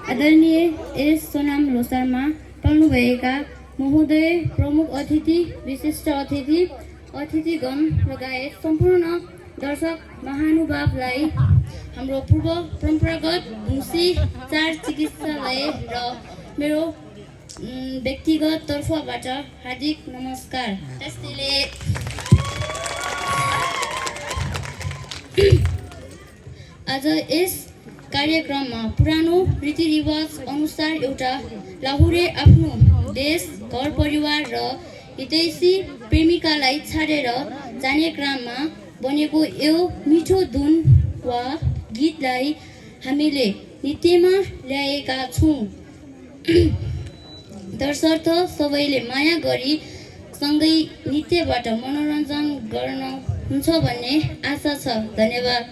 आदरणीय एस सोनाम लोसारमा पाल्नुभएका महोदय, प्रमुख अतिथि, विशिष्ट अतिथिगण लगायत सम्पूर्ण दर्शक महानुभावलाई हाम्रो पूर्व परम्परागत मुसी 4 चिकित्सालय र मेरो व्यक्तिगत तर्फबाट हार्दिक नमस्कार। त्यसैले आज यस कार्यक्रममा पुरानो रीतिरिवाज अनुसार एउटा लाहुरे आफ्नो देश, घर परिवार र हितैषी प्रेमिकालाई छाडेर जाने क्रममा बनेको यो मिठो धुन वा गीतलाई हामीले नृत्यमा ल्याएका छौँ। तसर्थ सबैले माया गरी सँगै नृत्यबाट मनोरञ्जन गर्नुहुन्छ भन्ने आशा छ। धन्यवाद।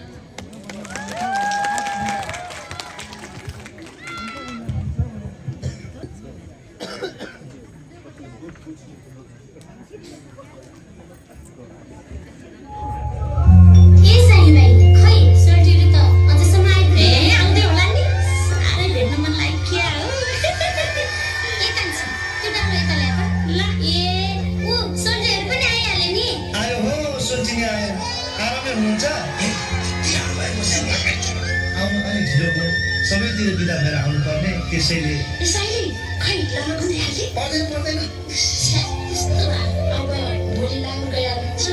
सबैतिर बिदा भएर आउनु पर्ने, त्यसैले खै पर्दैन पर्दैन त्यस्तो अब भोलि लाग्नु गइहाल्नुहुन्छ।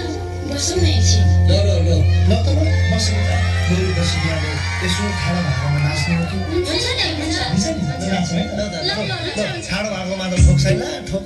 बसौँ न एकछिन। ल त बस्नु त गोरु बसी बिहाले यसो ठाडो भागमा नाच्ने हो कि हुन्छ नि ठाडो भागमा त ठोक छैन ठोक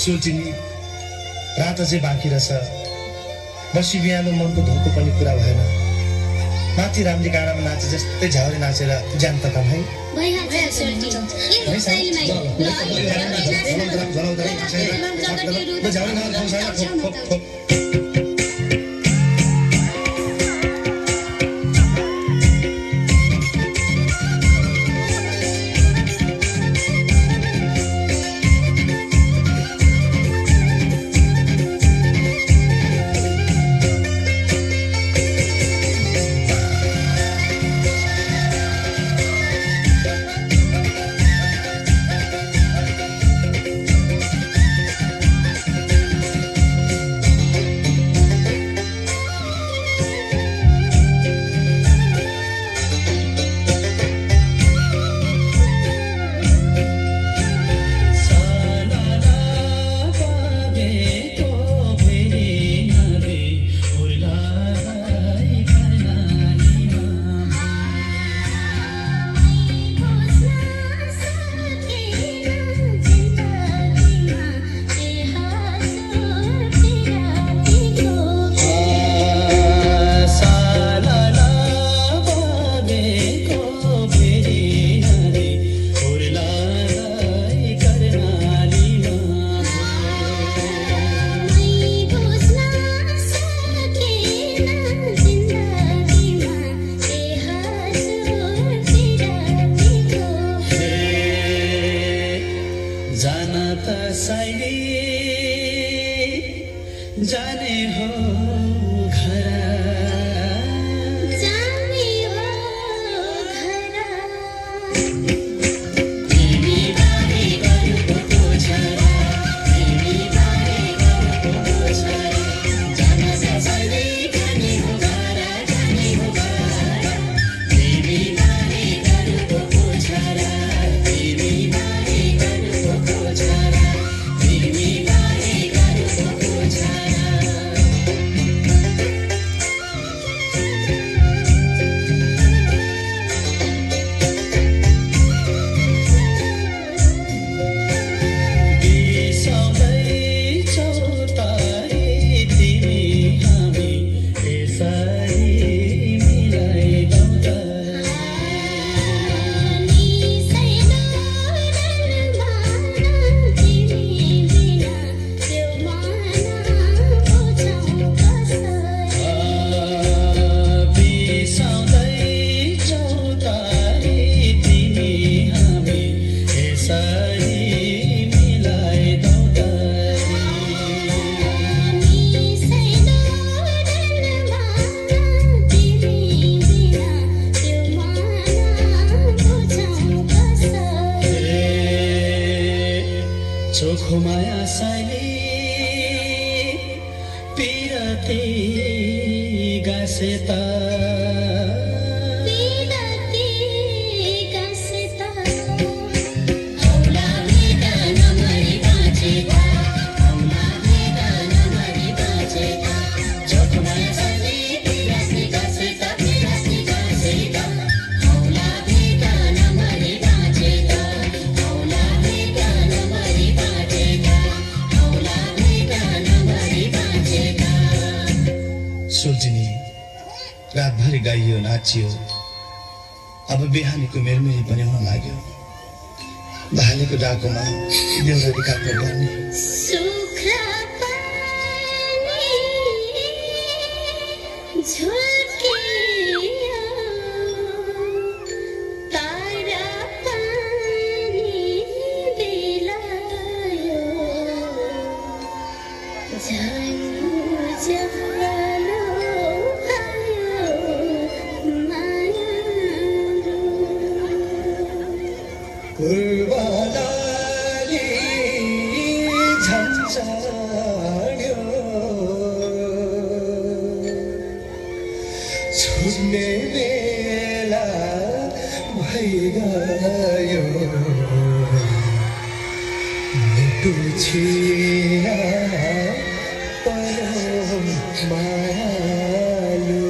सोचिनी रात चाहिँ बाँकी रहेछ। बसी बिहान मनको धोको पनि पुरा भएन। माथि रामजी गाडामा नाचे जस्तै झ्याउरे नाचेर ज्यान त कम है। चोखो माया साइली पिरती गासेता सुल्झिनी रातभरि गाइयो नाचियो अब बिहानीको मेरमेरी पनि हुन लाग्यो भालेको डाकोमा देउराली काट्नु पर्ने पूर्वलाली झन्झाड्यो छुट्ने बेला भइगयो मुटु छिया परो मायालु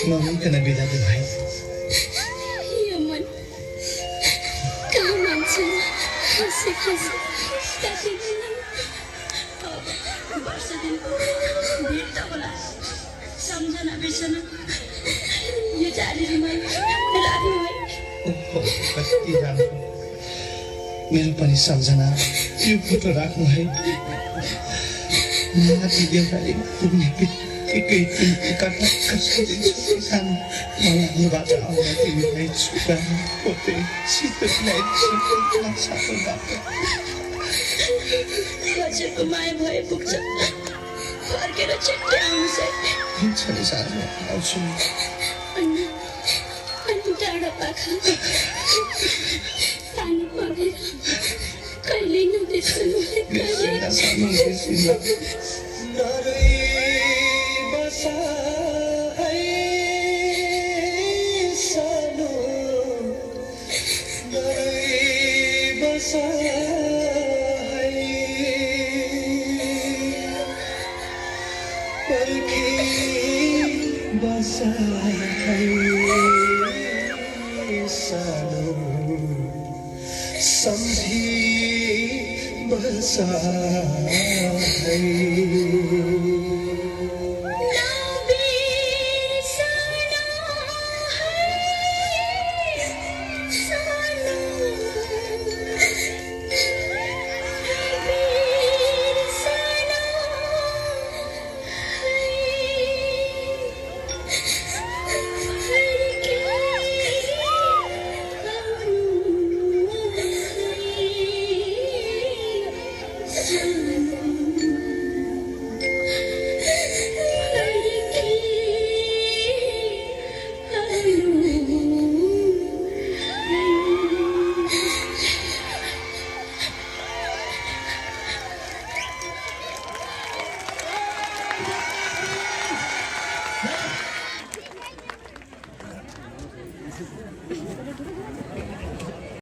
नभइकन बिदा त भाइ सम्झना बिर्सन यो जालीमा राख्नु है कति राम्रो मेरो पनि सम्झना यो फोटो राख्नु है माथि देउराली पुग्ने बित्तिकै तिमी कता कस्तो सानो मलाई हाम्रोबाट आउन तिमीलाई छुपाएर पोते शीतलाई सानो बाटो हजुरको माया भए पुग्छ फर्केर छिट्टै आउनुहोस् है हुन्छ नि सानो आउँछु अनि टाढा पाखा पानी परेर कहिल्यै नबिर्सनु बिर्सिँदा सानो बिर्सिँदा नरै बसा है सानो नरै बसा है पर्खी बसा है सानो सम्झी बसा है Thank you.